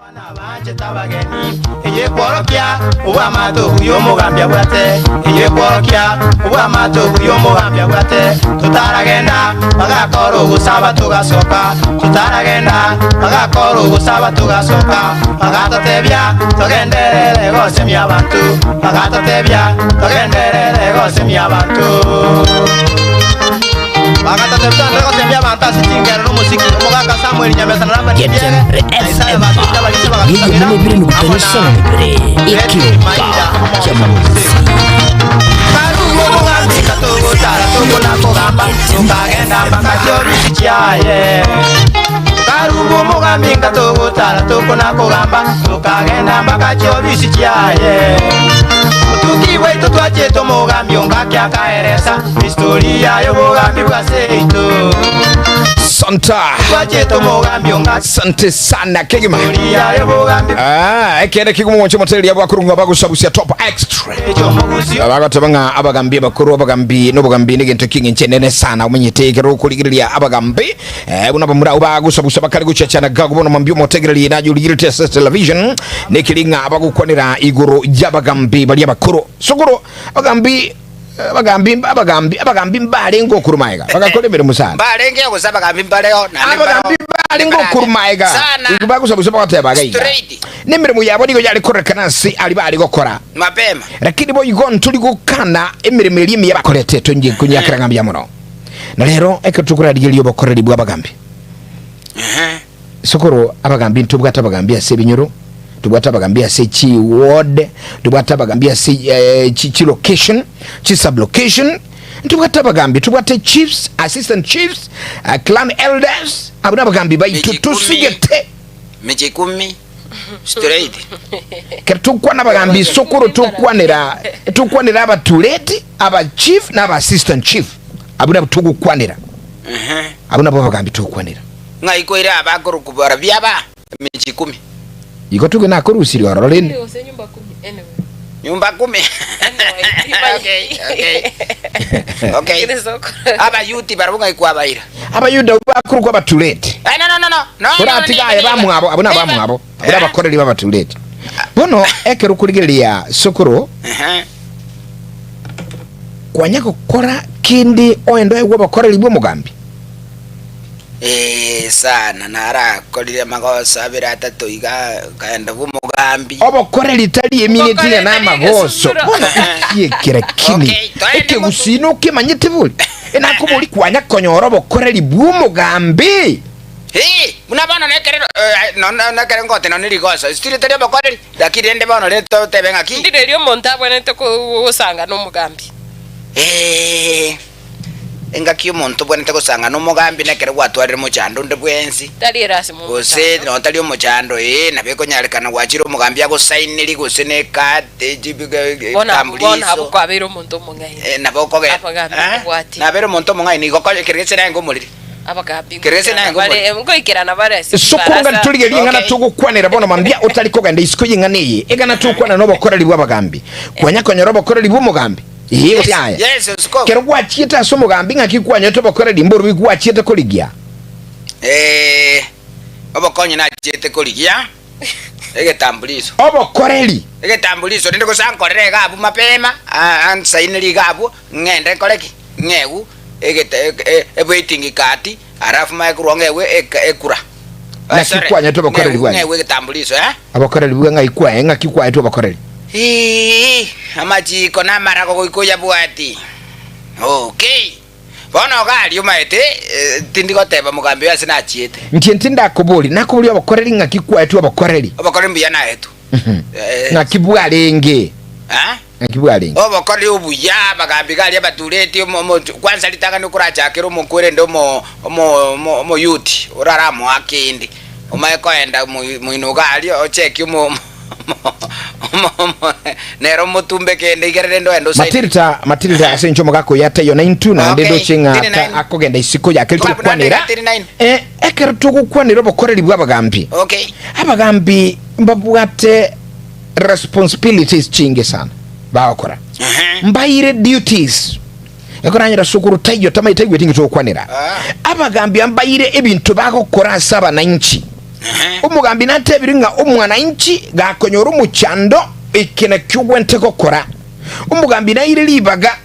Abanchete abageni, eyekworokia obwamato obuya omogambi abwate, eyekworokia obwamato obuya omogambi abwate. Totaragenda bagakora ogosaba togasoka, totaragenda bagakora ogosaba togasoka, bagatotebia togenderere gosemia abanto, bagatotebia togenderere gosemia abanto. Bagatotebia togenderere gosemia abanto ase chingero na omosiki. Omogaka Samuel Nyamesa na Labani Ndiege, Getembe na Isaya FM basinto abarisia bagatotamera, yeyemo amo nebire na nukta isano nebere Fredrick Maida ekeroka kia omogocha momusi gose. Karue omogambi katogotara tokona kogamba, tokagenda mpaka chiobisi chiaye. Karue omogambi katogotara tokona kogamba, tokagenda mpaka chiobisi chiaye. Otuki bwaito twachete omogambi ongaki akaeresa historia y'obogambi bwa seito. Santa. Twachete omogambi ongaki Asante sana kegima. historia y'obogambi Ah, ekere kiguma moche motereria abakuru ng'a bagosabusia top extra. eky'omogusi Bagateba ng'a abagambi abakuru abagambi n'obogambi n'egento ki'eng'encho enene sana omanyete ekero okorigereria abagambi eh, buna abamura abwo bagosabusa bakare gochiachana gago bono mambia omotegererie naye origeretie ase television nekeri ng'a bagokwanera igoro y'abagambi baria abakuru sokoro abagambi Abagambi, abagambi, abagambi mbarenge okorwa magega, bagakora emeremo sana. Mbarenge gose abagambi mbareo, naende mbareo. Abagambi mbarenge okorwa magega, Sana. igo bagosabusa bagoteba iga iga. Straight. Nemeremo yabo nigo yare kororekana ase aria bare gokora. Mapema. Lakini boigo ntori gokana emeremo eria emiya bakorete, tonye konyakera ng'a mbuya mono. Na rero ekero tokorarigereria obokoreri bw'abagambi, Ehe. Sokoro abagambi ntobwate abagambi ase ebinyoro, tobwate abagambi ase chi ward, tobwate abagambi ase eh, chi, chi location, chi sublocation, ntobwate abagambi, tobwate chiefs, assistant chiefs, uh, clan elders, abo nabagambi baitu Mechie kumi. tosigete. Mechie ikumi straight. Kero tokwana abagambi sokoro tokwanera tokwanera abatureti, aba chief na aba assistant chief. Abwo nabo togokwanera. Ehe. Abwo nabo abagambi togokwanera. Ng'ai koira abakorokwa barabwo aba? Emechie ikumi. Igo toge nakorusirie ororo rende. Gose nyumba kumi anyway. Nyumba kumi. Anyway, Okay, okay. Okay. Kere sokoro. Abayuti barabwo ng'ai kwabaira? Abayuda abwo bakorokwa abatureti. Eh, no, no, no, no. No, no, Koratiga aye niba, niba. bamwabo, abwo Niba. nabamwabo, abwo Eh? nabakoreri b'abatureti. Bono ekero okorigereria sokoro, Ehe. kwanya gokora kende oende oegwe obokoreri bw'omogambi. Ee, sana narakorire amagoso abere atato iga, nkaenda bw'omogambi. Obokoreri tari emineti Obokoreri ng'a tari namagoso. egesubiro. Bono ekiekera kini Okay, toende ekegusii nokemanyete bori? Enakoboria kwanya konyora obokoreri bw'omogambi? Ee, buna bono nekere eh, no- no- nekere ngote nonye rigoso, esitiri tari obokoreri, lakini rende bono rende totebe ng'aki? Ndire erio omonto abwenerete ko- gosanga nomogambi. Ee, Engaki omonto obwenerete gosanga nomogambi nekero gwatwarire mochando onde bwensi, Tari erasima gose omochando. nonya tari omochando, ee, nabo ekonyarekana gwachire omogambi agosainerie gose ne ecard, Bono abwo bono abwo ekitambuliso, kwabeire omonto omong'aini. eh, nabo okogenda. Abagambi Eh, nkobwatie. nabeire omonto omong'aini igo konya ekero gese naye ngomoriri. Abagambi Ekero gese naye ngoikerana bare ngomoriri. ngoikerana bare ase Sokoro ng'a chibarasa. torigererie ing'ana Okay. togokwanera bono mambia otari kogenda isiko y'ing'ana eye, egana togokwana nobokoreri bw'abagambi. Kwanya konyora obokoreri bw'omogambi? Ee gose yaya. Yes, osiko. Kero gwachiete ase omogambi ng'aki kwanyorete obokoreri mborubi gwachiete korigia? Eh, obokonyi nachiete korigia egetambuliso. Obokoreri. Egetambuliso rende gose ankorere iga abwo mapema, a- ansainere iga abwo, ng'ende nkore ki? Ng'egwe egeta e- ewaiting card, alafu manye korwa ng'egwe eka- ekura. Eh, Naki sorry, kwanyorete obokoreri ng'egwe bwanyu? ng'egwe egetambuliso eh. Obokoreri bwa ng'ai kwaye ng'aki kwaetwe obokoreri? Hii, amachiko na amarago goika oyabwati. Okay. Bono iga aria omaete, eh, tindi goteba mogambi oyo ase nachiete. Inche tindakoboria, nakoboria obokoreri ng'aki kwaetwe obokoreri? Obokoreri mbuya naetwe. Eh, Ng'aki bwarenge? eh? Ng'aki bwarenge? Obokoreri obuya, abagambi iga aria abatureti, omo- omo- kwanza ritang'ani okorachakera omokwere omo- omo- omo- omoyuti, oraramoake inde, omanye koenda moi- moino iga aria ochekie omo- Nere omotumbe kende igere rende ogende osaidie. Matilda Matilda ase inche omogaka oyo ataiyo naintwe naende Okay, ndoche ng'a tiri ta nine. akogenda isiko ya keri Twa buna togokwanera ndega tiri nine. eh, ekero togokwanera obokoreri bw'abagambi Okay. abagambi mbabwate responsibilities chinge sana bagokora Ehe. mbaire duties ekoranyora sukuru taiyo tamaete aigwete inki togokwanera Ah. abagambi mbaire ebinto bagokora ase abananchi. Omogambi natebire ng'a omwananchi gakonyora omochando, eke nakio ogwente gokora. Omogambi naire ribaga.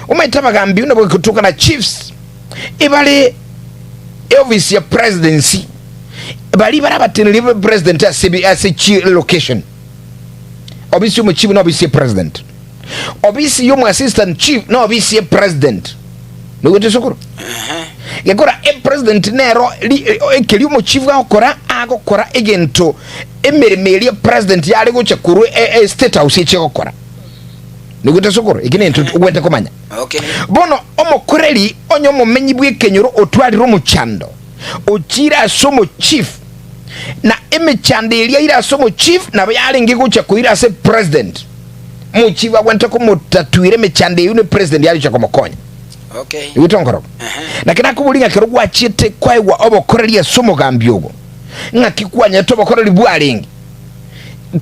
Omanyete abagambi buna gotuka na chiefs ebare eofisi ya presidency bari bare abateneneri ba president ase ase chi location. Obisi y'omochief na obisi ya president. Obisi y'omo assistant chief na obisi ya president. Noigwete sokoro? Gekora e president nero ekeri omochief agokora agokora egento emeremo eria president yare gocha korwa e state house eche gokora. Noigwete sokoro? Eki nento ogwete komanya. Okay. Bono omokoreri onye omomenyi bw'ekenyoro otwarire omochando, ochiire ase omochief, na emechando eria aire ase omochief nabo yarenge gocha koira ase president. Omochief agwenerete komotatuera emechando eyio ne president yagocha komokonya. Okay. Igwete onkorogo? Naki nakoboria ng'a ekero gwachiete koegwa obokoreri ase omogambi ogo, ng'aki kwanyete obokoreri bwarenge?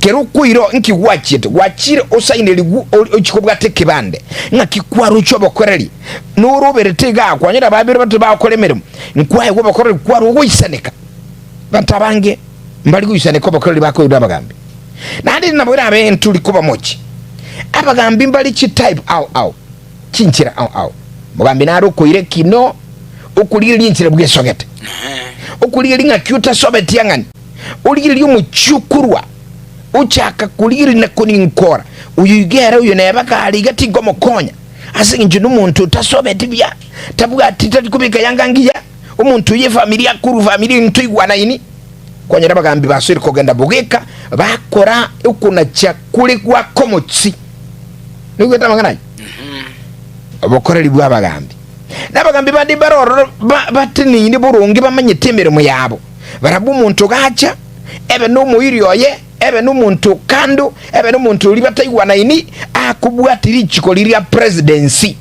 Kero okoira oo, nki gwachiete? Gwachire osainerigwe ochie kobwata ekebande. Ng'aki kwaroche obokoreri? Noroberete igaa, kwanyora ababere bato bagokora emeremo, nkwaegwa obokoreri kwarwa ogoisaneka. Abanto abange mbari goisaneka obokoreri bakoirwa abagambi. Naende nabo erabe ntori koba mochie. Abagambi mbare chitype ao ao, chinchera ao ao. Mogambi nare okoira ekino, okorigereria enchera bwesogete, okorigereria ng'aki otasobeti ang'ani. Origererie omochie okorwa, ochaka korigereria na koninkora, Oyo iga ere, oyo neba kare iga tinkomokonya, ase engencho nomonto otasobeti buya, tabwati tari kobeka yanga ngiya, omonto oyo efamiri akorwa famiri eye ntoigwanaini. Kwanyora abagambi basoire kogenda bogeka, bakora okonacha kore gwa komochi. Noigwete amang'ana ayio? Obokoreri bw'abagambi. Na abagambi bande mbare ororo ba- bateneine boronge bamanyete emeremo yabo. Barabwo omonto gacha, ebe nomoiri oye, ebe nomonto o kando, ebe nomonto oria bataigwanaini, akobwatia richiko riria presidency.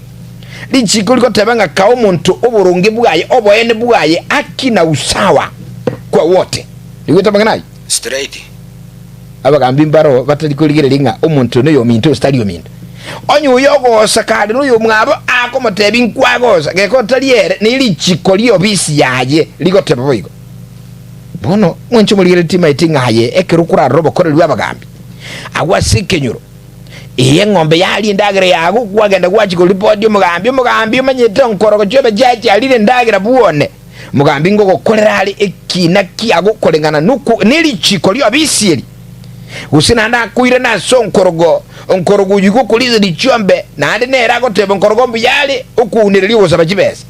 Richiko rigoteba ng'a kaa omonto oboronge bwaye, oboene bwaye, haki na usawa kwa wote. Rigwete amang'ana ayio? Straight. Abagambi mbaro batari korigereria ng'a omonto oyo noyominto gose tari ominto. Onye oyo ogosa kare noyomwabo akomotebia nkwagosa, geka otari ere, ne richiko ri'obisi yaye rigoteba boigo. Bono mwanche morigererie timaeti ng'a aye ekero okorarora obokoreri bw'abagambi agwo ase ekenyoro, ee eng'ombe yaria endagera yago, kwagenda gwachia koripoti omogambi, omogambi omanyete onkorogo chiobe chiachiarire endagera bwone. Omogambi ngogokorera are ekiina kiago koreng'ana nerichiiko ri'obisi eri, gose naende akoirane ase onkorogo, onkorogo oyio gokorisia chiombe, naende nere agoteba onkorogo mbuya are okounereria ogosaba chibesa.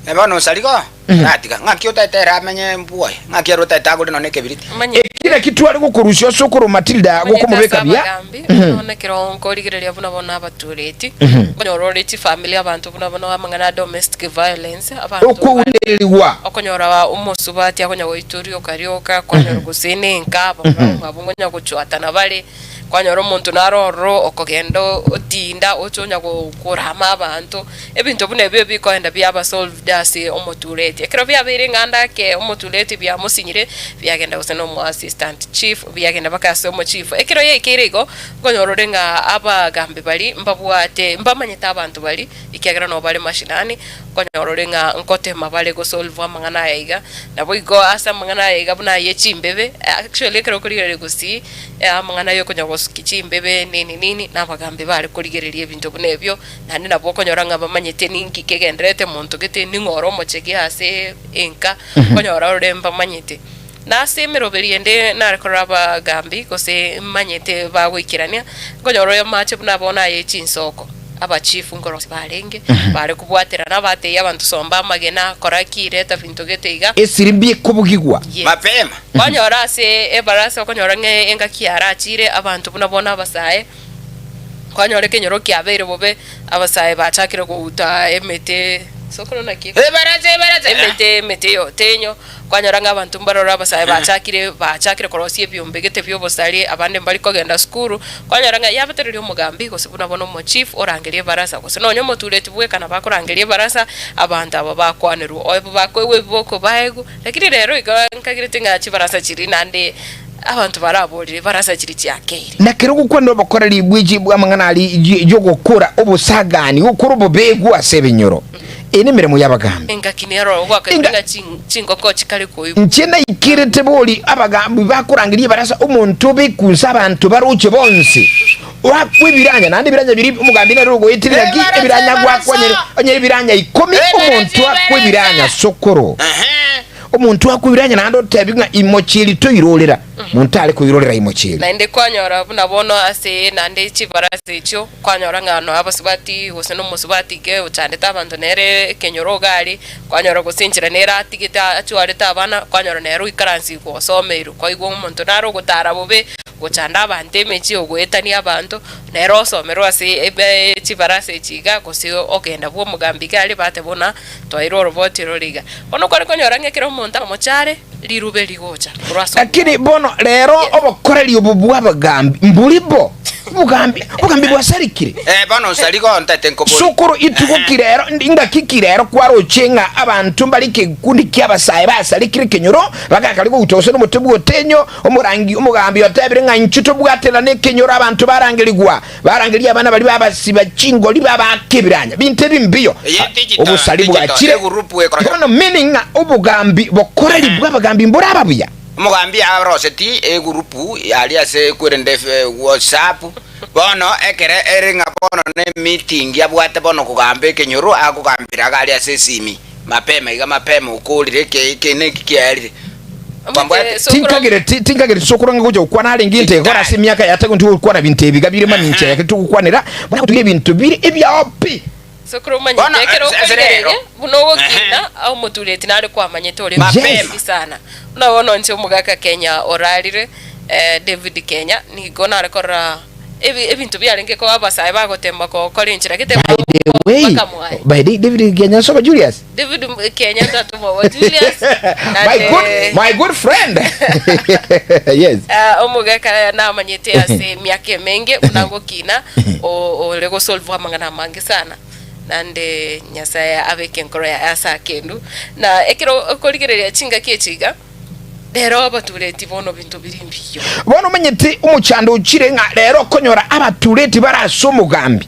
Na bono osarigo, oratiga, ng'aki otaete ere amenye mbwoye? Ng'aki ere otaete agore nonya nekebiriti? Eki naki tware gokorusia ase okorwa Matilda Omanyete ase gokomobeka buya. abagambi, bono ekero nkorigereria buna bono abatureti, nkonyora ore chifamiri abanto buna bono amang'ana a domestic violence, abanto bare Okounererigwa. okonyora omosubati akonya goitwa rioka rioka, kwanyora gose nenka abamura omwabo nkonya gochwatana bare, kwanyora omonto naro ororo okogenda otinda ocha onya korama abanto, ebinto buna ebio bikoenda biaba solved ase omotureti. Ekero biabeire ng'a ake omotureti biamosinyire, biagenda gose na omo assistant chief, biagenda mpaka ase omochief. Ekero yaikeire igo, nkonyora ore ng'a abagambi baria mbabwate mbamanyete abanto baria, ekiagera nabo bare mashinani, Nkonyora ore ng'a nkotema bare gosolve amang'ana aya iga, naboigo ase amang'ana aya iga buna aye chimbebe, actually ekero okorigereria gusii, amang'ana ya okonya gosukia chimbebe nini nini, na abagambi bare korigereria ebinto buna ebio, naende nabo okonyora ng'a bamanyete ninki kegendererete monto gete, ning'o ore omochege ase enka, okonyora ore mbamanyete. Na ase emeroberi ende nare korora abagambi, gose manyete bagoikerania, nkonyora oyomache buna bono aye chinsoko, abachifu nkorosia barenge, bare kobwaterana, abatebia abanto somba amagena, kora ki, reta binto gete iga. Esirimbi ekobugigwa. Yes. Mapema. Kwanyora ase ebarasa okonyora ng'a engaki yarachire, abanto buna bono abasae, kwanyora ekenyoro kiabeire bobe, abasae bachakire gouta emete, sokoro naki? Ebarasa, ebarasa. Emete, emete yotenyo. Kwanyora ng'a abanto mbarore abasae bachakire bachakire korosia ebiombe gete bi'obosari, abande mbari kogenda sukuru, kwanyora ng'a yabetereria omogambi gose buna bono omochief orangerie ebarasa gose nonya omotureti bweka nabo akorangeria ebarasa, abanto aba bakwanerwa oebo bakoegwa ebiboko baegwa, lakini rero iga nkagerete ng'a chibarasa chiria naende abanto baraborire ebarasa chiria chiakeire. Na kera ogokwana obokoreri bw'amang'ana aria y'ogokora obosagani, gokora obobegu ase ebinyoro. Eye nemeremo y'abagambi. Engaki nero ogwaka Enga- ng'a chin- chingoko chikare koigwa. Inche naikerete bori abagambi bakorangeria ebarasa, omonto obekunse abanto baroche bonsi, oakwe ebiranya, naende ebiranya biria omogambi nere ogoeterera ki Ebarasa, ebiranya ebarasa! gwakwa onyere onye ebiranya ikomi, omonto Ebarasa, akwe ebiranya ebarasa! sokoro. Ehe. Omonto akwe ebiranya naende otebi ng'a imochieri toirorera, monto are koirorera imochieri. Naende kwanyora buna bono ase naende chibarasa echio, Kwanyora ng'a nonya abasubati gose nomosubati ike ochandete abanto nere ekenyoro iga aria, kwanyora gose enchera nere atigete achwarete abana, kwanyora nere oikaransigwe osomeirwe, kwaigwa omonto nare ogotara bobe, gochanda abanto emechie, ogoetania abanto, nere osomerwe ase ebe chibarasa echi iga, gose ogenda bwa omogambi iga aria bateba buna twairwe oroboti rore iga. Bono kware konyora ng'a ekero omonto amochare, rirube rigocha korwa ase Lakini omogambi. bono rero Yes. obokoreri obo bw'abagambi mbori bo, obogambi obogambi bwasarikire. Eh, bono nsarigo ntete nkobori. Sokoro ituko ki rero, ngaki ki rero kwaroche ng'a abanto mbare ekekundi ki'abasae basarikire ekenyoro, bagakare goutwa gose nomote bw'otenyo, omorangi omogambi otebire ng'a inchuo tobwaterane ekenyoro abanto barangerigwa, barangeria abana baria babasiba chingori babaaka ebiranya. Binto ebi mbiyo. Eye digital, Obosari digital, bwachire. egurupu ekora. Bono meaning ng'a obogambi bokoreri bw'abagambi mboraba buya. Omogambi aroseti egurupu aria ase kwerende WhatsApp, bono ekere ere ng'a bono ne meeting abwate bono kogamba ekenyoro akogambera iga aria ase esimi mapema iga mapema okorire eke eke neki kiaerire. Kwambwate? Tinkagereti tinkagereti sokoro ng'a gocha gokwana arenge into egora ase emiaka yatagwe ntigokwana binto ebi iga bire mamincha yake togokwanera buna gotuga ebinto bire ebiao pi. Sokoro omanyete Bono, ekero ase okorigereria rero. buna ogokina omotureti nare kwamanyete ore Mapema. omotureti sana. Buna bono inche omogaka Kenya orarire David Kenya nigo nare korora ebi ebinto biarenge koba abasae bagotema gokora enchera gete By the way, mpaka mwaye. by the David Kenya soba Julius. David Kenya tata omwabo Julius my naende good my good friend. Yes. Ah, omogaka namanyete ase emiaka emenge buna gokina o- ore gosolve amang'ana amange sana naende Nyasaye abeke enkoro yaye ase akendu na ekero okorigereria chingaki echi iga rero abatureti bono binto biri mbiyo. Bono omanyete omochando ochire ng'a rero okonyora abatureti bare ase omogambi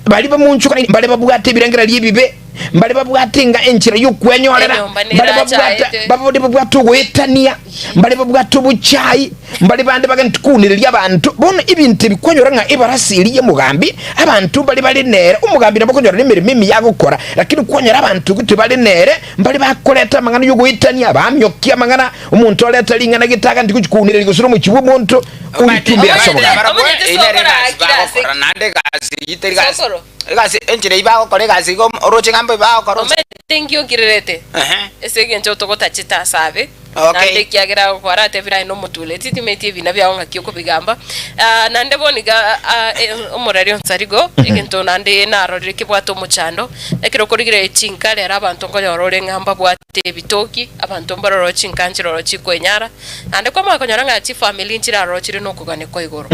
baria bamonchokanairie mbare babwate ebirengererio ebibe Mbare babwate enga enchera y'okwenyorera, Enyomba mbare babwate nerachaete. babode babwate ogoetania, mbare babwate obochai, mbare bande bagenti kounereria abanto. Bono ebinto ebi kwanyora ng'a ebarasa eria y'omogambi, abanto mbare bare nere, omogambi nabo okonyora nemeremo emiya agokora, lakini kwanyora abanto gete bare nere, mbare bakoreta amang'ana y'ogoetania, bamiokia amang'ana, omonto oreta ring'ana gete agante gochia kounereria gose nomochie bw'omonto, oritumbera ase omogambi. Omanyete sokoro akire ase ki? Naende egasi eyio teri gasi. Sokoro. Egasi enchera eyio bagokora egasi igo oroche ng'a mbobe bagokora ose. Omanyete inki okirerete? Ehe. Ase engencho togotachete ase abe, Okay. naende ekiagera kwaratebire aye nomotureti, timeti ebina biao ng'aki okobigamba. Ah, naende bono iga ah, eh, omorari onsarigo, egento naende narorire kebwate omochando, ekero okorigereria chinka rero abanto nkonyora ore ng'a mbabwate ebitoki, abanto mbaroro chinka nchiroro chikwenyara, Naende kwamanya konyora ng'a chifamiri nchiraroro chire nokogania kwa igoro.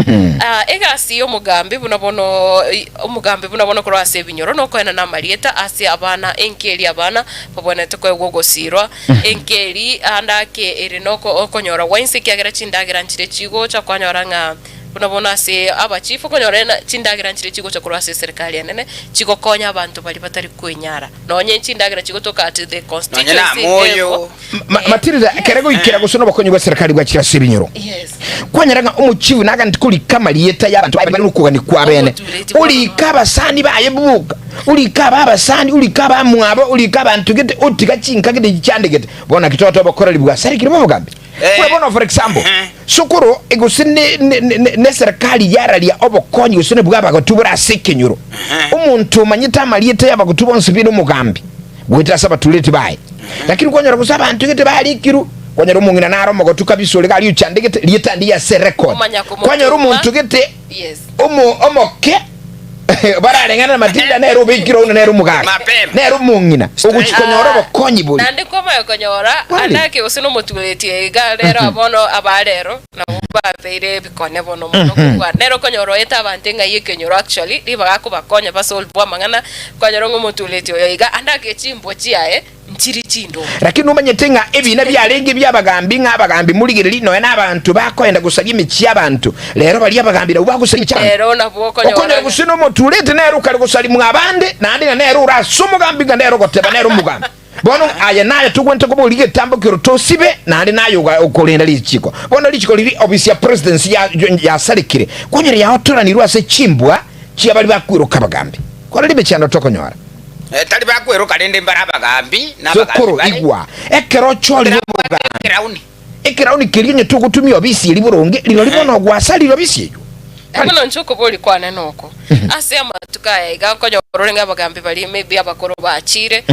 Egasi y'omogambi buna bono omogambi buna bono korwa ase ebinyoro nokoenana amarieta ase abana, enki eria abana babwenerete koegwa ogosiirwa, enki eri ande ake ere noko okonyora gwa inse ekiagera chindagera nchire chigocha kwanyora ng'a buna bono ase abachifu okonyora ng'a chindagera nchire chigocha korwa ase eserikari enene chigokonya abanto baria batari kwenyara. Nonye chindagera chigotoka at the Nonye constituency namoyo. level. Ma- Matilda, ekere goikera gose nobokonyi bwa serikali bwachire ase ebinyoro, Yes. kwanyora ng'a omochifu nagante korika amarieta y'abanto baye bare nokogania kwa bene, Omotureti bono orika abasani baye boka, orika aba abasani, orika abamwabo, orika abanto gete, otiga chinka gete chichandegete. Bono naki toto obokoreri bwasarekire bw'obogambi. Eh. Buna bono for example, Ehe. sokoro gose ne- ne- ne- ne- neserikali yararia obokonyi gose nobw'abagotu bore ase ekenyoro, omonto omanyete amarieta y'abagotu bonsi bire omogambi, goetera ase abatureti baye. Lakini kwanyora gose abanto gete barikirwe, kwanyora omong'ina nare omogotu kabisa ore gari ochandegete, rieta ndiye ase record. Omanya komotuma. Kwanyora omonto gete Yes. omo omoke barareng'ana na Matilda nere obekire ouna nere omogaka Mapema. nere omong'ina ogochi konyora Ah, obokonyi boria. Naende kwamanya konyora Kweli. andake gose nomotureti iga rero bono abarero nabo babeire ebikone bono mono kobua nere okonyora oete abanto eng'ai ekenyoro actually ribaga akobakonya basolve amang'ana kwanyora ng'a omotureti oyo iga andake chimbwa chiaye. Nchiri chindonge. Lakini nomanyete ng'a ebina biarenge ebi'abagambi, ng'a abagambi morigererie nonya nabanto bakoenda gosaria emechie y'abanto, rero baria abagambi nabwo bagosaria emechie y'abanto. Ero nabwo okonyora Okonyora ng'a. gose nomotureti nere okare gosaria mw'abande, naende ng'a nere ore ase omogambi, ng'a nere ogoteba nere omogambi. Bono aye naye togwenerete koboria egetambo ekero tosibe, naende naye oga okorenda richiko. Bono richiko riria ofisi ya presidency ya yasarekire, kwanyora yaotoranirwe ase chimbwa chia baria bakweroka abagambi. Korende emechando tokonyora. Tari bakweroka rende mbare abagambi na abagambi Sokoro, bare. igwa, ekero ochorire Ekero abwate obogambi, ekerauni. ekerauni keria onye togotumia obisi eria boronge, rirorio bono gwasarire obisi eyio. Bono inche okoboria kwane noko, ase amatuko aya iga nkonyora orenge abagambi baria maybe abakoro bachire,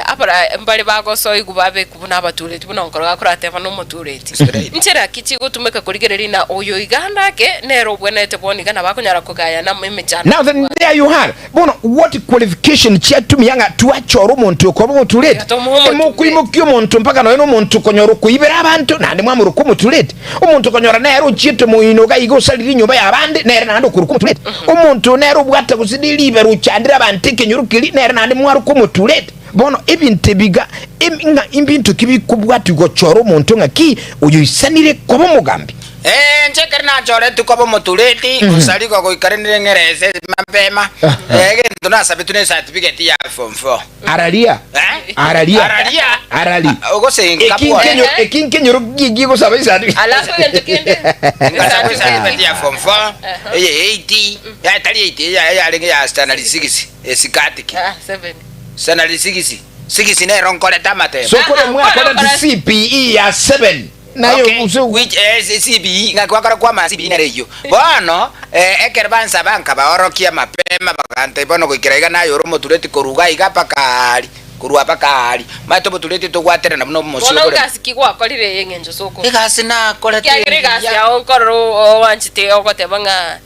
abara mbare bagosoigwa babekwa buna abatureti buna onkoro gakorateba nomotureti. Straight. Nchera ki chigotumeka korigereria ng'a oyo iga ndake nere obwenerete bono iga nabo akonyara kogayana emechando Now then tobwate. there you are. Bono what qualification chiatumia ng'a twachore omonto okoba omotureti? Tiga tomoe omotureti. Emokoimokia omonto mpaka nonya nomonto okonyora okoibera abanto naende mwamoroka omotureti. Omonto okonyora nere ochiete moino iga iga osarire enyomba y'abande nere naende okoroka omotureti. Omonto nere obwate gose ne ribero ochandire abanto ekenyoro keria nere naende mwaroka omotureti. Bono ebinto ebi iga ng'a imbinto ki bikobwatia gochora omonto ng'aki oyoisanire koba omogambi? Ee, inche ekero nanchoretwe koba omotureti, gosarigwa goikaranire ng'erese mapema, egento nasabetwe ne certificate ya form four. Araria, Eh? araria, Araria. arari. Gose Eki nkabwore. nkenyo, eki nkenyoro gigie gosaba esati. Alafu egento kende Ngasaba esatifiketi. certificate ya form four, eye 80, ya tari 80, eya eyarenge ya standard 6, esikatiki. Ah, seven. Standard 6, 6 nero nkorete amatemo. Sokoro Ah, ah, mwakorete nkora- CPE ya 7. Naye Okay, use which eh, CBE ng'aki gwakora kwama CBE nere eyio. Bono eh, ekero bansaba nkabaorokia mapema bagantebia bono goikera iga naye ore omotureti korwa iga iga mpaka aari, korwa mpaka aari. Omanyete obotureti togwaterana buna omosio Bono oboremo. egasi ki gwakorire eye eng'encho sokoro? Egasi nakorete Ekiagera egasi engiya. yao nkorora oanchete ogoteba ng'a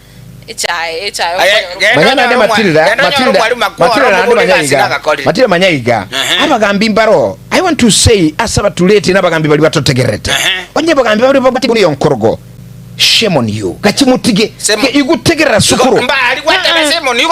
echae echae Aye, okonyora genda Manya naende onyore omwa- Matilda, genda onyore Matilda, omwalimu Makworo, Matilda naende omobori manya egasi iga. nagakorire. Matilda manya iga. Ehe. Abagambi mbaro, I want to say ase abatureti na abagambi baria batotegererete. Ehe. Onye abagambi baria babwate igoro y'onkorogo, shame on you. Gachie motige. Shame. Ge- Igutegerera Igo sukuru. mbari gwateba shame on you.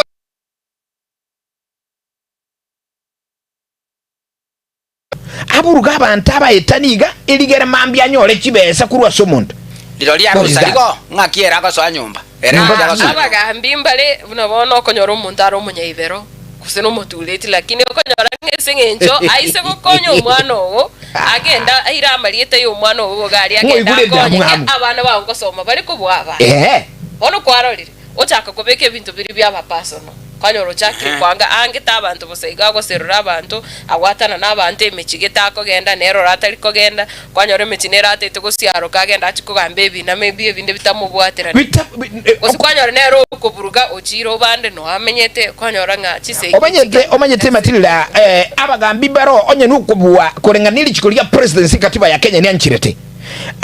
Aburuge abanto abaetani iga, erigere mambia anyore chibesa korwa ase omonto. Rirorio What is arusa that? rigo, ng'aki ere agosoa nyomba? Ere Nyomba ng'aki agosoa nyomba? Abagambi mbare buna bono okonyora omonto are omonyaibero, gose nomotureti, lakini okonyora ng'a ase eng'encho aise gokonya omwana ogo, agende aire amarieta y'omwana ogo iga aria agende Mwaigure akonye, endamwamu. abana bao ngosoma bare kobua abande. Ehe. Bono kwarorire, Ochaka kobeka ebinto biria bi'abapasono, kwanyora ochakire kwanga aangete abanto bosa igo agoserora abanto, agwatana nabanto emechie gete akogenda, nere ore atari kogenda, kwanyora emechie nere ataete gosiaroka agende achie kogamba ebinama ebi ebinde bitamobwaterani. Bita, bi, eh, Gose kwanyora nere okoburuga ochiire obande noo amenyete, kwanyora ng'a chisegi Omanyete, chigende omanyete Matilda, eh, abagambi baro onye nokobua koreng'ana nerichiko ria presidency katiba ya Kenya nianchirete.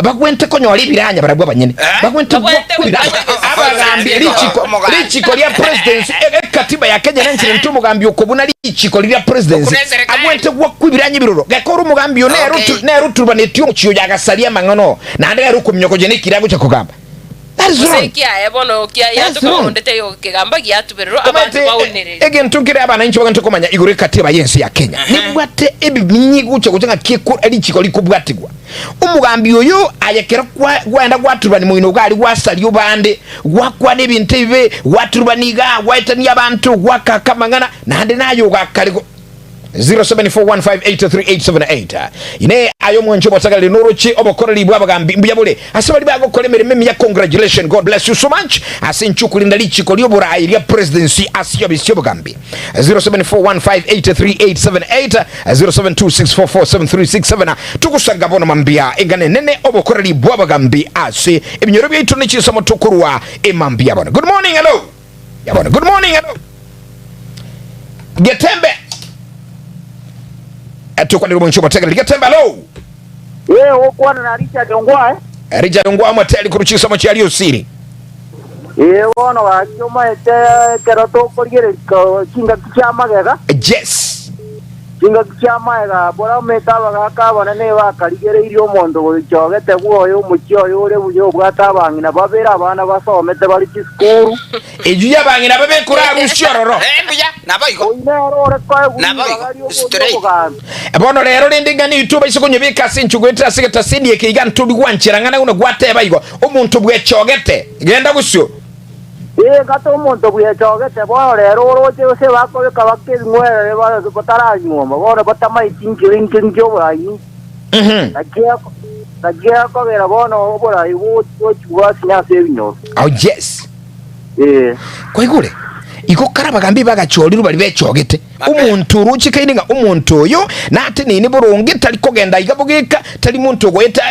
Bagwente konyora ebiranya barabwo abanyene. Eh? Bagwente Bagwente gwakwa ebiranya. gokwa Abagambi ebiranya. richiko Omogambi. richiko ria presidency e- ekatiba ya Kenya nenchire nti omogambi okobuna richiko riria presidency Okuna eserikali. agwente gwakwa ebiranya ebiroro gekora omogambi oyo nere Okay. otu- nere oturubanetie omochie oyo agasaria amang'ana oo naende nere okominyoka oche nekire agocha kogamba. That is Gose wrong. ekiaye bono kia That's yatoka wrong. onde taiyo kegamba giatubererwa abanto Omanyete, baonereri. egento nkere abananchi bagente komanya igoro ekatiba y'ense ya Kenya nebwate ebiminyi gocha gocha ng'aki eko richiko rikobwatigwa. Omogambi oyo aye kero kwa gwaenda gwaturubani moino iga aria gwasaria obande, gwakwana ebinto ebibe, gwaturubani igaa, gwaetania abanto, gwakaka amang'ana, naende naye ogakare go 0741583878 Inee aye omwanchi omotagareri noroche obokoreri bw'abagambi mbuya bore ase baria bagokora emeremo emiya congratulation God bless you so much ase inche okorinda richiko ri'oborai ria presidency ase obisi y'obogambi 0741583878 0726447367 Togosanga bono mambia engana enene obokoreri bw'abagambi ase ebinyoro biaito ne chinsemo tokorwa emambia bono Good morning hello Yabona good morning hello Getembe Etukwanire omonche omotegereri Getembe hello Ee, ogokwana na Richard Ongwae. Richard Ongwae omoteri korwa chinsemo chia Riosiri Ee, bono gaki omaete ekero tokorigereria chingaki chia magega. Yes Chingaki chi'amaega bora omete abagaaka abanene bakarigereirie omonto goichogete bwoye omochie oye ore buya obwate abang'ina babere abana basomete bare chisukuru. Eyio y'abang'ina babe ekorarusia ororo. Eh, mbuya. Naboigo. Oyio nere ore koegwa Naboigo. ribaga ri'oboria Straight. obogambi. Bono rero rende ng'a nintwe baise konyebeka ase enchugu etari ase getasini eke iga ntori gwanchera ng'a buna gwateba igo, omonto bwechogete, genda bosio. Ee, kata omonto bwechogete bono rero oroche gose bakobeka bake ebing'werere bare bataranyuoma, bono batamaeti inki inki inki oborai inki. Naki eko- naki ekogera bono oborai gochi bwasinya ase ebinyoro. Oh yes. Ee. Kwaigure? Igo kare abagambi bagachorirwe baria bechogete. Omonto orochekaine ng'a omonto oyo nateneine boronge, tari kogenda iga bogeka, tari monto ogoeta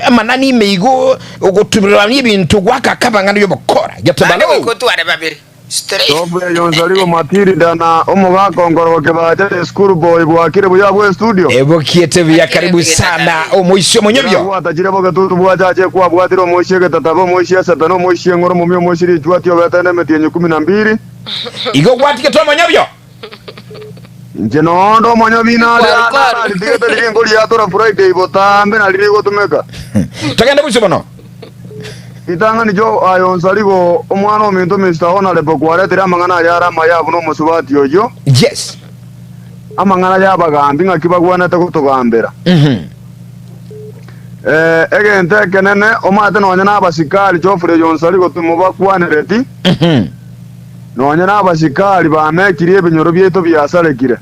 amanani ime igo, ogotubererania ebinto goaka akabang'ana y'obokora. Naende Getebalo. goika otware babere. Straight. Sofu eyonsarigo Matilda na omogaka onkorogo kebacha the school boy bwakire buya abwo estudio. Ebokiete buya Akire karibu bigeta sana tabi. omoisia omonyobio. Bwatachire bogetutu bwachache kwabwatire omoisia egetatabe omoisia esepe na omoisia eng'oro momia omoisia richuati obete nemetienyi ikomi na mbiri. Igo gwatigete omonyobio. Inche noonde omonyobi nare Kwaru, kwaru. naritigete riria nkoriatora Friday botambe nari rigotumeka. Togende bosio bono. Ritang'ani jo aye onsarigo omwana ominto Mister Honourable kwaretire amang'ana aya are amaya buna omosubati oyio. Yes. Amang'ana y'abagambi ng'aki bagwenerete gotogambera. Eh, egento ekenene omanyete nonya nabasikari Geoffrey Onsarigo timobakwanereti. Nonya nabasikari bamekirie ebinyoro biaito biasarekire.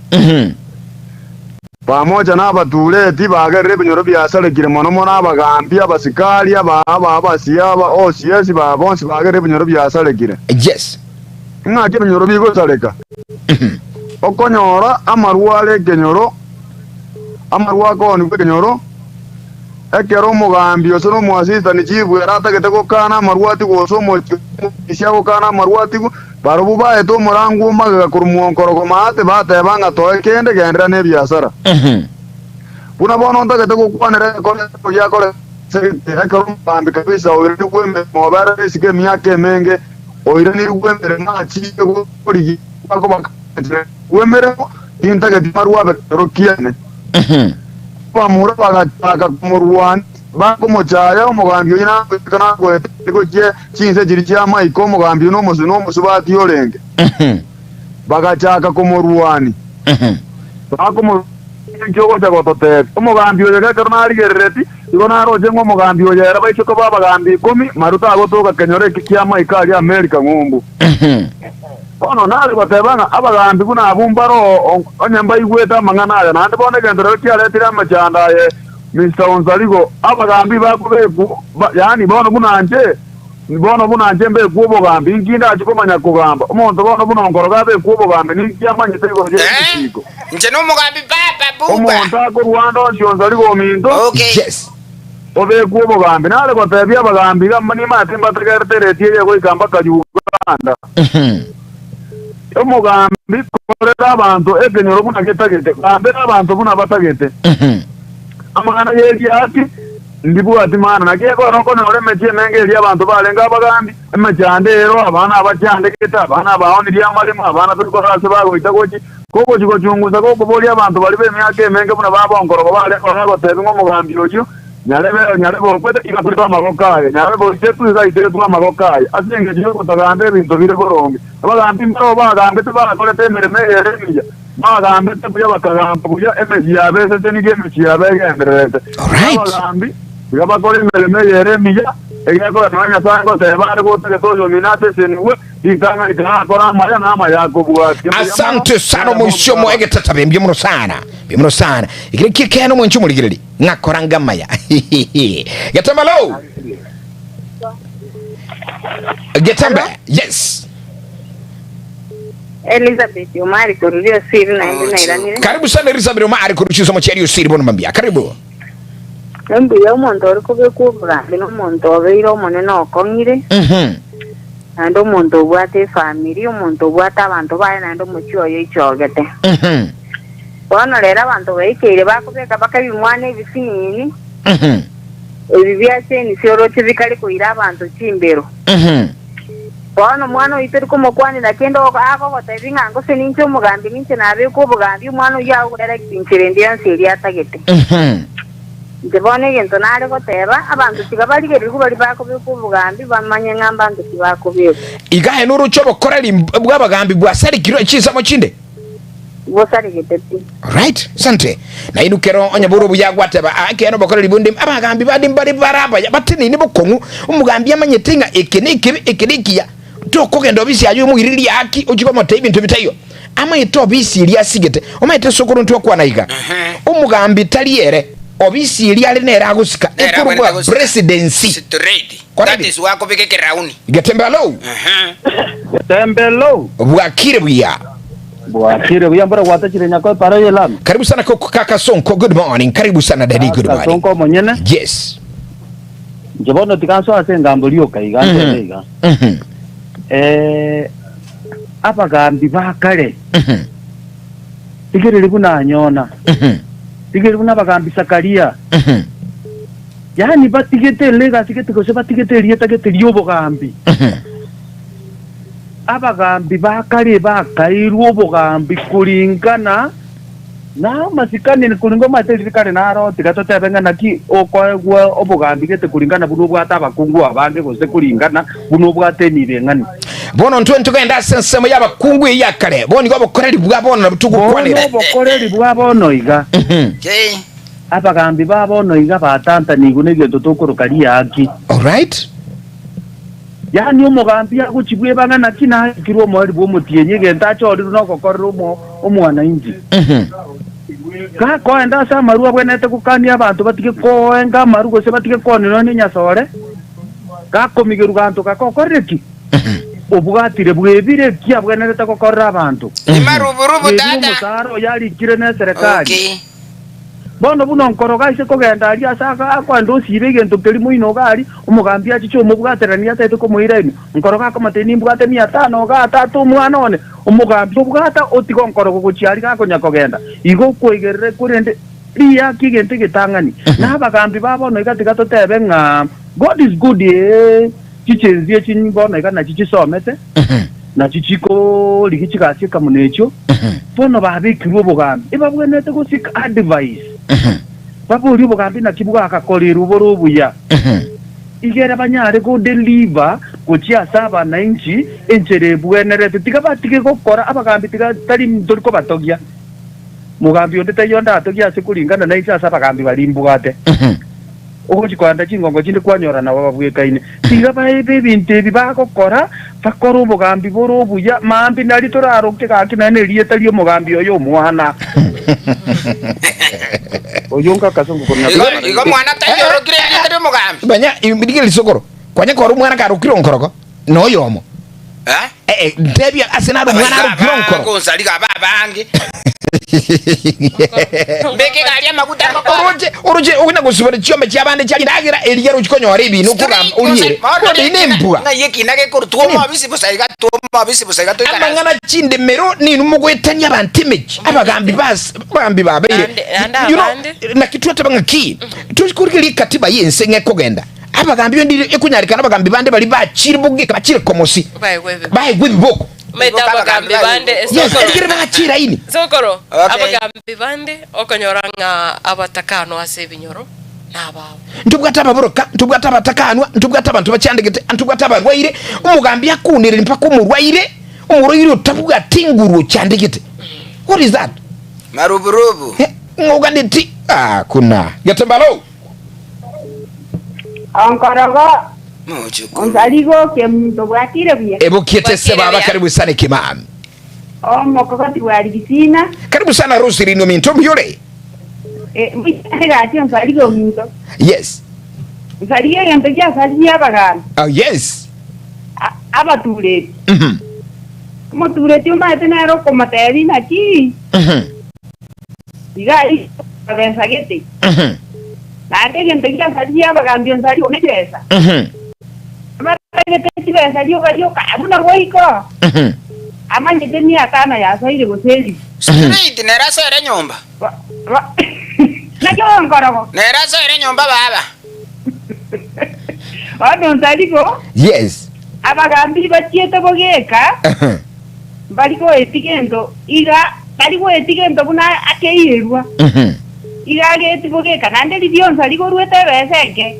Pamoja nabatureti bagerire ebinyoro biasarekire mono mono abagambi, abasikari, aba aba abasia, aba OCS, ba bonsi bagerire ebinyoro biasarekire. Yes. Ng'aki ebinyoro bigosareka? Okonyora amarwa are ekenyoro, amarwa akoonigwa ekenyoro, Ekero omogambi gose nomoasistani chifu ere atagete gokana amarwati gose omochie omoisia agokana amarwati, barobwo baete omorango o magega korwa mwonkorogo maate, bateba ng'a toe kende genderera nebiasara. Buna bono ntagete gokwanera egekora ekero giakorete ase gete, ekero omogambi kabisa oiranigwe emeremo oberete isiko emiaka emenge, oiranirwe emeremo achiire korigia akobakana emeremo, tintageti marwe abe ekero kiane. Abamura bagachaka komorwania, bakomochaya, Omogambi oyio nagoika nagoeta gochia chinse chiria chi'amaiko, omogambi oyio nomosubati orenge. Bagachaka komorwania, bakomorwania, Ninki ogocha gototebia? Omogambi oyo ekero narigerereti, igo naroche ng'a omogambi oyo ere baise koba abagambi ikomi, maru tagotoka kenyoro eki ki'amaiko aria Amerika ng'umbu. Bono nare goteba ng'a abagambi buna abwo mbaro onye mbaigwete amang'ana aya, naende bono egento rero kiaretire amachando aye Mister Onsarigo, abagambi bakobekwa, yaani bono buna inche, bono buna inche mbekwe obogambi, inki ndachie komanya kogamba? Omonto bono buna onkoroga abekwe obogambi, ninki amanyete igoro Eh, y'ebichiiko? inche nomogambi baba buba. Omonto akorwa ande onsi Onsarigo ominto, Okay. Yes. obekwe obogambi. Nare gotebia abagambi iga, nimanyete mbategerete ereti eye goika mpaka Uganda. Omogambi, korera abanto ekenyoro buna getagete, gambera abanto buna batagete. Amang'ana y'eriati ndibwati maana, naki ekero okonyora emechie emenge eria abanto barenge abagambi, emechando ero, abana abachandegete, abana abaonirie amaremo, abana tori korora ase bagoita gochia, Kogochia gochungusa gokoboria abanto baria b'emiaka emenge buna babonkorogo bare bagotebia ng'a omogambi oyio nyarebe nyarebe okwete iga aitwe amaboko aye, nyarebe oitetwe iga aitetwe amaboko aye, ase engencho y'ogotagamba ebinto bire boronge. Abagambi mbarabwo bagambete bakorete emeremo eye ere emiya, bagambete buya bakagamba buya emechie yabo esesenirie emechie yabo egendererete. Alright. Abagambi iga bakore emeremo eye ere emiya, egekorera nonya Nyasae ngoteba are gotagete oyomino asesenigwe, Ritang'ani tarakora amaya na amaya akobwatia. Asante sana omoisia omo egetata mbuya mono sana mbuya mono sana ekero ki ekeene omwanchi omorigereri ng'akora ngamaya Getembe hello Getembe yes Elizabeth Omari korwa Osiri naende nairanire. karibu sana Elizabeth Omari korwa chisomo chia Osiri bono mambia karibu Mbuya omonto ore kobekwa obogambi na omonto obeire omonene okong'ire. Naende omonto obwate efamiri, omonto obwate abanto baye naende omochie oye oichogete. Bono rero abanto baikeire bakobeka mpaka ebimwana ebisinini, ebi bia chenisi oroche bikare koira abanto chimbero. Bono omwana oyio tori komokwanera kende agogotebia ng'a gose ninche omogambi ninche nabekwe obogambi, omwana oyio agokorera chinchera ende yonsi eria atagete. Inche bono egento nare goteba, abanto tiga barigererigwe baria bakobekwa obogambi, bamanye ng'a mbanto ki bakobekwa. Iga aye noroche obokoreri bw'abagambi bwasarikirwe chinsemo chinde? Bosaregete pi. Alright, asante. Nainwe kero onye bore obuya gwateba, ah, ekeene obokoreri bonde, abagambi bande mbare bare abaya, bateneine bokong'u, omogambi amanyete ng'a eke nekebe, eke nekiya, tokogenda obisi aye omoiriri riaaki ochie komotebia ebinto bitaiyo. Amaete obisi eria asigete, omanyete sokoro ntwakwana iga, omogambi tari ere, obisi eria are nere agosika, Nere ekorokwa agwenerete gosika. presidency. Straight. Kora That is wakobeka ekerauni. Getembe alou. Ehe. Getembe alou. Bwakire buya. Bwakire buya mbora gwatachire nyako epara y'elami. Karibu sana koko kaka Sonko good morning. Karibu sana daddy good Kaka morning. Sonko omonyene. Yes. Inche bono tiga nsoe ase engambo rioka iga ntebe iga. Mhm. Eh, abagambi ba kare Mhm. rigereria buna Anyona, Mhm. rigereria buna abagambi Sakaria, Mhm. yaani batigete elegacy gete gose batigete erieta gete ri'obogambi. Mhm. Abagambi ba kare bakairwe obogambi kuringana namasikani kuringana omanyete riria kare naro tiga totebe ng'a naki okoegwa obogambi gete kuringana buna obwate abakungu abange gose kuringana buna obwate enibo eng'ani. Bono ntwe ntogende ase ensemo y'abakungu eyio ya kare, bono igo obokoreri bwa bono nabwo Bono togokwanera. obokoreri bwa bono iga, Kei. abagambi ba bono iga batantanigwe negento tokoroka riaaki. Alright. Yaani omogambi agochia bweba ng'a naki narikirwe omoerio bw'omotienyi egento achorirwe nogokorera omo omwananchi. Gakoenda ase amarwa abwenerete gokania abanto batige koenga amaru gose batige koonenwa nenyasore, gakomigerwa ganto gakokorire ki? Obwatire bwebire ki abwenerete gokorera abanto? Imaruburubu Bwebire tata. omosaara oyo arikire neserekari. Okay. Bono buna onkoroga aise kogenda aria ase akoenda osiibe egento keria moino iga aria, omogambi achiche omobwateranie ataete komoira ime. Onkoroga akomotebia, Nimbwate mia tano igaa, tata omwana one. Omogambi obwata otiga onkorogo gochia aria gakonya kogenda. Igo okoigerera korende riaki egento egetang'ani. Na abagambi ba bono iga tiga totebe ng'a God is good ee, chichenzi echi bono iga nachi chisomete, nachi chikorigia chigasi ekamuna echio. Bono babekirwe obogambi, ebabwenerete gosika advice, baborie obogambi naki bwagakorirwe bore obuya, igere banyare go deliver gochia ase abananchi enchera ebwenerete. Tiga batige gokora abagambi tiga tari ntori kobatogia. Mogambi onde taiyo ndatogie ase koringana nainche ase abagambi baria mbwate. Ogochia koenda chingongo chinde kwanyora nabo babwekaine. Tiga baebe ebinto ebi bagokora, bakore obogambi bore obuya, mambia nario toraroke gaki naende nerieta ri'omogambi oyo omwana. Oyio nkakasongo korwa Igo Nyasae. igo mwana taiyo orokire erieta ri'omogambi. Manya, rigereria sokoro, kwanya kora omwana karokire onkoroko, noyomo. Eh? Eh, eh, ntebia ase naro omwana arokire onkoro. Gonsariga aba abange. Mbeke egari amaguta ngokora. Oroche, oroche okonya gosibora chiombe chiabande chia rindagera eria rochi konyora ebinto okogamba oriere. Bono eye nembua. Ng'ai ekina gekorwa twoma obisi bosa iga twoma obisi bosa iga toikaranse. Amang'ana chindemero ninwe mogoetania abanto emechi, abagambi bas abagambi babeire. Ande- ande You know, abande. naki twateba ng'a ki? Torigereria ekatiba y'ense ng'a ekogenda. Abagambi bande ekonyarekana abagambi bande baria bachire bogeka bachire komosi Baegwe ebiboko. baegwe ebiboko. Omanyete abagambi bande Yes, esokoro. erigere bachire aini. Sokoro, Okay. abagambi bande okonyora ng'a abatakanwa ase ebinyoro nababo. Ntobwate ababoroka, ntobwate abatakanwa, ntobwate abanto bachandegete, ntobwate abarwaire. Omogambi akunereri mpaka omorwaire, omorwaire otabwati nguru ochandegete. What is that? Maruburubu. Eh, ng'oganeti ah, kuna getembalo. Onkorogo Mochukuru. onsarigo kemunto bwakire buya. Ebukiete se Bwakire baba buya. karibu sana kimami. Omokogoti bwa Rigisina. Karibu sana Roselyn ominto mbuyore. Eh, mbuya gaki onsarigo ominto. Yes. Nsarigo egento giasaririe abagaambi. Oh, yes. A- Abatureti. Mhm. Omotureti omanyete nere okomotebia naki Mhm. iga aria kabesa gete. Mhm. Naende egento giasaririe abagambi onsari one chibesa. Mhm. Abatagete chibesa rioka rioka buna goiko Mhm. amanyete mia tano yasoire gose elifu. Straight nere asoere nyomba. Ba- ba- Naki onkorogo. Nere asoere nyomba baba. Bono onsarigo Yes. abagambi bachiete bogeka Mhm. mbari goetia gento iga tari goetia gento buna akeirwa. Mhm. Iga ageti bogeka, naende riria onsi aria ebesa eke,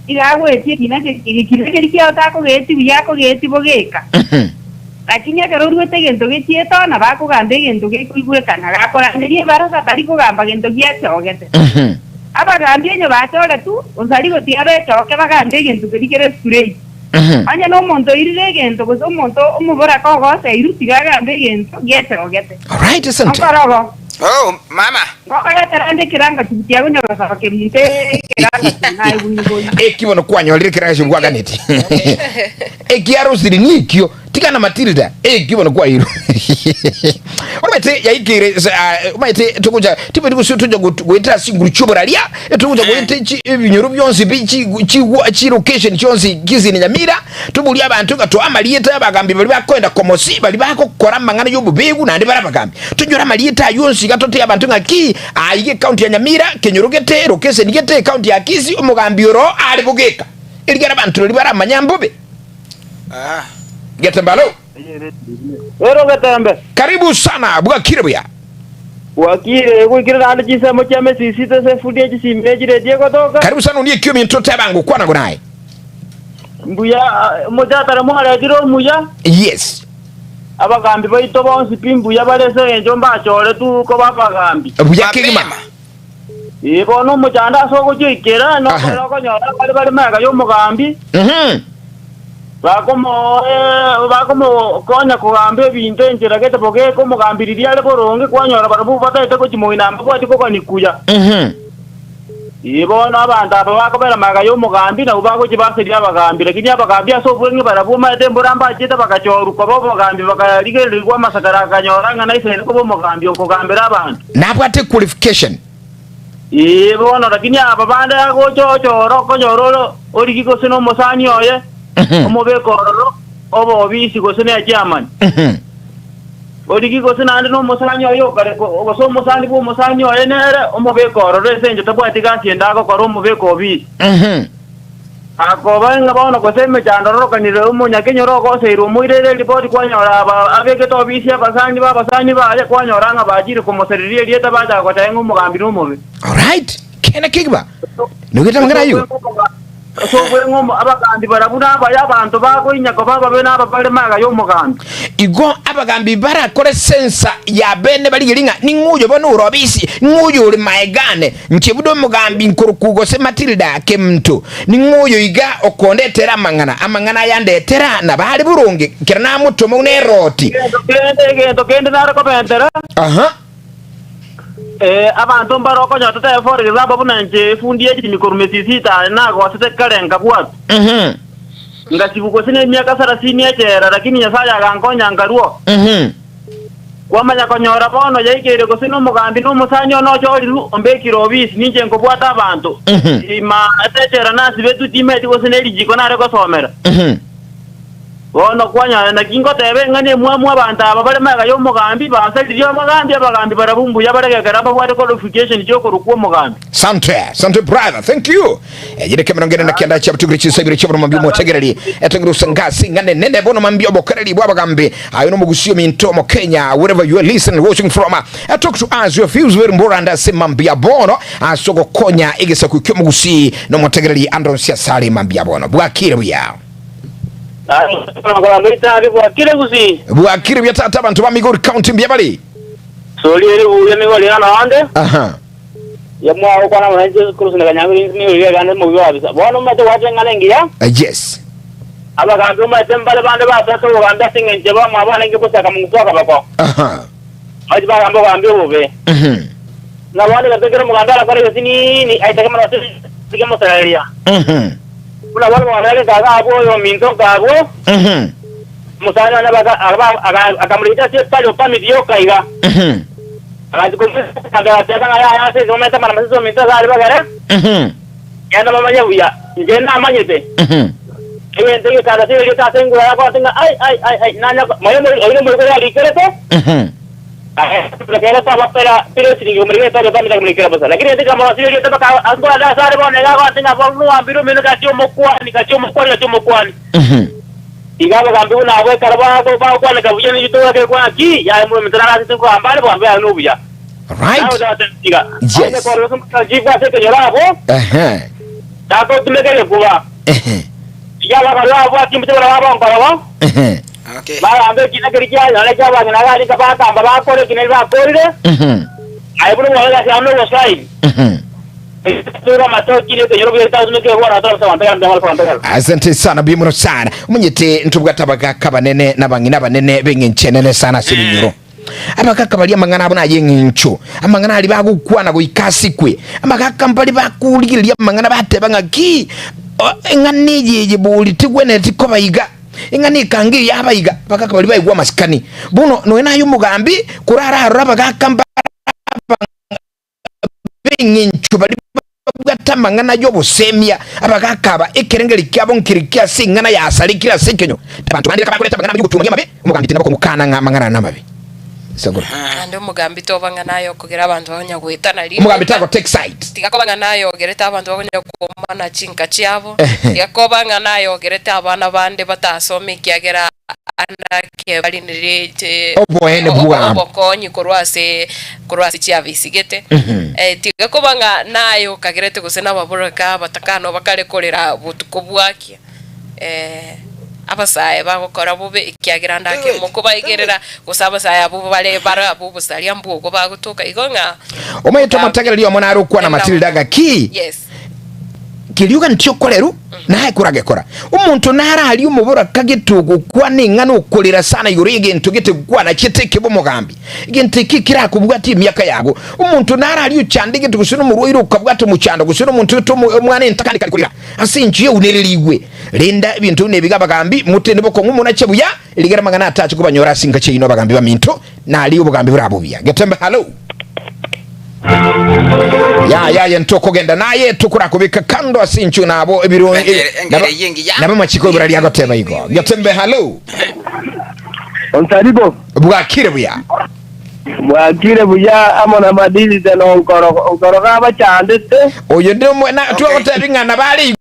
iga agoetia ekina ekina keria kiao takogeti buya akogeti bogeka. Lakini ekero oruete egento gechiete oo nabo akogamba egento gekoigwekana, gakoranderia ebarasa tari kogamba gento giachogete. Abagambi onye bachoretwe, onsi aria gotiga bechoke bagambe egento keria kere straight. Onye nomonto oirire egento gose omonto omoboraka ogoseirwe, tiga agambe egento giechogete. Alright, asante. Okorogo. Oh, mama. Ngokoretera nde ekerangatibu kiago nyagosoa keminto ekerangatibu naye bwigori. Eki bono kwanyorire ekerangatibu gwaganeti. Ekiarosiri nikio tigana Matilda eki bono kwairwe. Omanyete yaikeire omanyete togocha tibeti gose tocha goetera ase chinguru chioboraria togocha goeta ebinyoro bionsi pi chi location chionsi Kisii na Nyamira toborie abanto ng'a toa amarieta y'abagambi baria bakoenda komosi baria bagokora amang'ana y'obobegu naende bare abagambi. Tonyore amarieta ayio onsi iga totebie abanto ng'a ki aiga ecounty ya Nyamira kenyoro gete location gete ecounty ya Kisii omogambi oro are bogeka. Erigere abanto riria baramanye mbobe. Getembe alo. Ero Getembe. Karibu sana bwakire buya. Bwakire goikire naende chinsemo chia mesisi ase efudi ye chisimi ne chiredio egotoka. Karibu sana onie ekio ominto teba ngokwana naye. Mbuya omochatara mwaretire omuya. Yes. Abagambi baito bonsi pi mbuya bare ase engencho mbachoretwe koba abagambi. Buya kegima. Ee, bono omochando ase ogochoikera nokore okonyora abare bare magega y'omogambi, bakomokonya kogamba ebinto enchera gete bogeka omogambi riria are boronge, kwanyora barabwo bataete gochia moino mbabwati kogania kuya. Ee, bono abanto aba bakobera magega y'omogambi nabwo bagochia baseria abagambi, lakini abagambi ase obweng'e barabwo omanyete embura mbachete bagachorwa koba obogambi, bakarigererigwa amasakara akanyora ng'a naisaine koba omogambi okogambera abanto. Nabwate qualification. Ee bono, lakini aba bande agocha ochora okonyora ore origi gose nomosani oye, omobeke ororo obe obisi gose ne chairman. Origi gose naende nomosani oye okare gose omosani bw'omosani oye nere omobeke ororo ase engencho tabwati gasi ende agokora omobeke obisi. Akoba ng'a bono gose emechando ororokanire omonyakenyoro ogoseirwe omoirere eripoti kwanyora aba abegete obisi abasani b'abasani baye kwanyora ng'a bachire komosereria erieta bachaka goteba ng'a omogambi nomobe. Alright, kende kegima. Nogete amang'ana ayio. Ase obweng'u abagambi barabwo nabaya abanto bagoinya koba ababe nababare magega y'omogambi. Igo abagambi barakore sensa ya bene barigerie ng'a ning'o oyo bono ore obisi, ning'o oyo ore maega ane, inche buna omogambi nkorokwa gose Matilda Kemunto, ning'o oyo iga okondetera amang'ana, amang'ana aya andetera nabo are boronge, ekero namotoma buna eroti. Egento kende, egento kende nare kobentera. Aha. Ee, abanto mbare okonyora totebe for example buna inche efundi ye chirimi korwa mesisi etano nagosete kare nkabwatwa. Ngasibwa gose nemiaka sarasini echela, lakini Nyasaye agankonya nkarua. Kwamanya konyora bono yaikeire gose nomogambi na omosani one ochorirwe, ombekire obisi, ninche nkobwata abanto. Ima ase echela nasibetwe timeti gose nerijiko nare gosomera. Bono kwanyora naki ngoteba eng'ana emwamu abanto aba bare magega y'omogambi, basaririe omogambi, abagambi barabwo mbuya bare gekero mbabwate qualification chi'okorokwa omogambi. Sante, sante brother, thank you. Eyereke 49 chiabutukire chinsa ibere chiaboro mambia omotegereri etegeruse ngasi ng'ane nene bono mambia obokereri bw'abagambi ayo nomogusi ominto omokenya wherever you are listening watching from talk to us your views very important ase mambia bono ase ogokonya egesaku ki'omogusi nomotegereri andonsi asare mambia bono bwakire buya. Bwakire gusii. Bwakire buya tata abanto ba Migori County mbuya bari. Sori ere buya Migori iga noonde. Aha. Ya mwagokwana amo nainche korwa Kanyang'u inse Migori iga egande mobi babisa. Bono omanyete gwacha eng'ana engiya. Yes. Abagambi omanyete mbare bande basoete obogambi ase engencho bamwabo barenge bosaka mong'uso akaboko. Aha. Bachi bagamba obogambi obobe. Mhm. Ng'a bono egento ekero omogambi arakore egesinini aitake mono ase kemosereria. Mhm. Buna bono mogambi nkaga abwo oyominto nkabwo, omosani one akamorigia ase esukari o permit yoka iga. Agachia komoika agateba ng'a yaya ase omanyete amang'ana masese ominto ase are bagere, genda momanye buya, inche namanyete. Egento egekanda ase erieta ase engura yakora ng'a ai ai ai ai nanya moyo oyo nomoriko yarikerete. Ekero twabapera pera esiringi komorikera etari otamete komorikera bosa. Lakini ente kamorosirie erieta mpaka akorande ase are bono iga agote ng'a bono nwambire omino gati omokuani, gati omokuani, gati omokuani. Iga abagambi buna abwo ekero bagokwaneka buya nigo togokwana ki, yaya omonto narasete nkogamba are bogambi yaye nobuya. Right. Nawe otatetiga. Yes. Onye korora ase chifu ase ekenyoro abwo, Ehe. tata otumeke egekuba. Ehe. Tiga ababarua abwo atimbuche barabwo abonkorobo, Ehe. Okay. bagambe ekina keria kianyora eki'abang'ina barika bakamba bakore ekina eria bakorire, Mhm. aye buna omworokia ase amo nobosaini. Mhm. Ture amatoki na ekenyoro buya getagotumeka egoro na tore abanto abanto abanto abanto. Asante sana buya mono sana omanyete ntobwate abagaka abanene na abang'ina abanene b'eng'encho enene sana ase ebinyoro abagaka baria amang'ana abo naye eng'encho amang'ana aria bagokwana goika asikwe amagaka mbari bakorigereria amang'ana bateba ng'a ki o- eng'ana eye eye bori tigwenereti koba iga eng'ana ekange eye yaba iga abagaka baria baigwa amasikani bono nonya naye omogambi korararore abagaka mbare b'engencho baria babwate amang'ana y'obosemia, abagaaka aba, ekerengerio kiabo nkere ase eng'ana yasarekire ase ekenyo. Abanto bande reka bakorete amang'ana amabe y'ogotuomania amabe, omogambi tinabo komokana ng'a amang'ana aya namabe. Sokoro. Naende omogambi toba ng'a naye okogera abanto bakonya goetana Omogambi rireta. tago take side. Tiga koba ng'a naye ogerete abanto bakonya koomana chinka chiabo. Ehe. Tiga koba ng'a naye ogerete abana bande batasoma ekiagera ande barinire Oboene bwabo. obokonyi korwa ase korwa ase chiafisi gete. Eh, tiga koba ng'a naye okagerete gose nababoraka abatakano bakare korera botuko bwakia. Eh, abasae bagokora bobe ekiagera ande ake mokobaigerera gose abasae abwo bare bare abwo obosaria mbwogo bagotoka igo ng'a Omaete omotegereri omo nare okwana Matilda gaki. Yes. Keria oganeti okoreru, naye koragekora. Omonto nare aria omoboraka gete ogokwana eng'ana okorera sana igoro y'egento gete gokwana chiete ekebe omogambi. Egento eke ekerakobwatie emiaka yago. Omonto nare aria ochandegete gose nomorwaire okabwata omochando gose nomonto gete omwana entakani kare korera ase enchera eunererigwe. Renda ebinto buna ebiga abagambi, motende bokong'u monache buya, rigera amang'ana atache kobanyora ase enka chiaino abagambi baminto, Naria obogambi borabe obuya. Getembe halo. Ya ya ya ntokogenda naye tokorakobeka kando ase inchu nabo ebiro Engere- engere eyio engiya. nabo amachiko ibura riagoteba igo. Getembe halo. Onsaribo, Bwakire buya. bwakire buya amo na madilita na onkorogo, onkorogo abachandete. Oyo ndi omwe na Okay. twagoteba ing'ana bare.